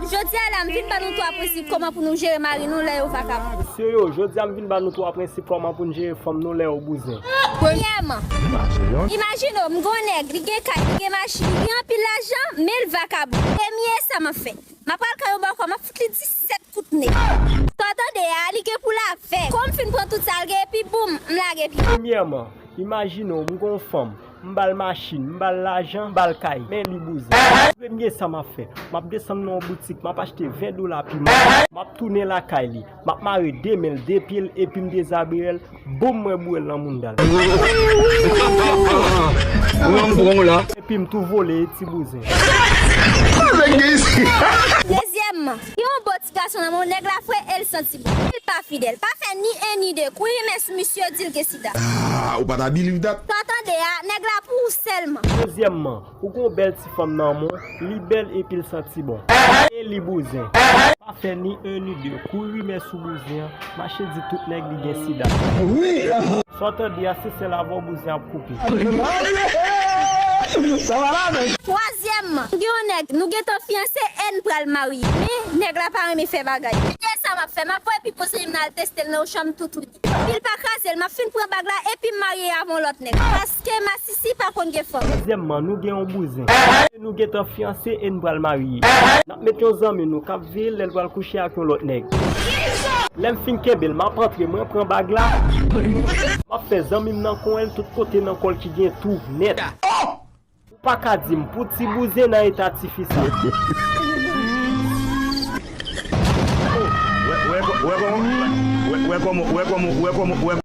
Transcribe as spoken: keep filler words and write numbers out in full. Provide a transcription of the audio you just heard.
Jodi a la, m vin ban nou twa prensip kòman pou nou jere mari nou lè yo vakabon. Mesye yo, jodi a m vin ban nou twa prensip kòman pou n jere fanm nou lè yo bouzen. Premyèman, imajine w, m gen yon nèg, li gen kay, li gen machin, li gen anpil lajan, men l vakabon. Premye sa m ap fè, m ap al kay yon bòkò, m ap fout li disèt kout nèg. Sa w tande a, li gen pou l avè. Kon m fin pran tout sa l gen, epi boum, m lage pye. Premyèman, imajine w, m gen yon fanm, m ba l machin, m ba l lajan, m ba l kay, men li bouzen. Premye sa m ap fè, m ap desann nan yon boutik, m ap achte ven dola piman, m ap tounen lakay li, m ap mare de men l, de pye l, epi m dezabiye l, boum, mwen boure l nan mounda l. Epi m tou vole ti bouzen. Dezyèmman, gen yon bon ti gason nan men w, nèg la fre e l santi bon. Li pa fidèl. Pa fè ni en ni de. Kouri men sou misye, di l gen sida. Ah, ou pa ta believe that? Sa w tande a, nèg la pou ou sèlman. Dezyèmman, ou gen yon bèl ti fanm nan men w, li bèl epi l santi bon. E li bouzen. Pa fè ni en ni de. Kouri men sou bouzen an, mache di tout nèg li gen sida. Sa w tande a, se sèl avè w bouzen ap koupe. Twazyèmman, gen yon nèg, nou gentan fiyanse e n pral marye. Men, nèg la pa renmen fè bagay. Premye sa m ap fè, m ap pran epi poze m nan al teste l nan yon chanm tout wi. Epi l pa kraze l, m ap fin pran bag la, epi m marye avè yon lòt nèg. Paske masisi pa konn gen fanm. Dezyèmman, nou gen yon bouzen. Nou gentan fiyanse e n pral marye. N ap met yon zanmi nou k ap veye l lè l pral kouche ak yon lòt nèg. Lè m fin kenbe l, m ap antre, mwen pran bag la. M ap fè zanmi m nan kwen l tout kote nan kò l ki gen twou nèt. Ou pa ka di m pou ti bouzen nan eta tifi sa. Wè, wè, wè kòman, wè, wè kòman, wè kòman, wè kòman, wè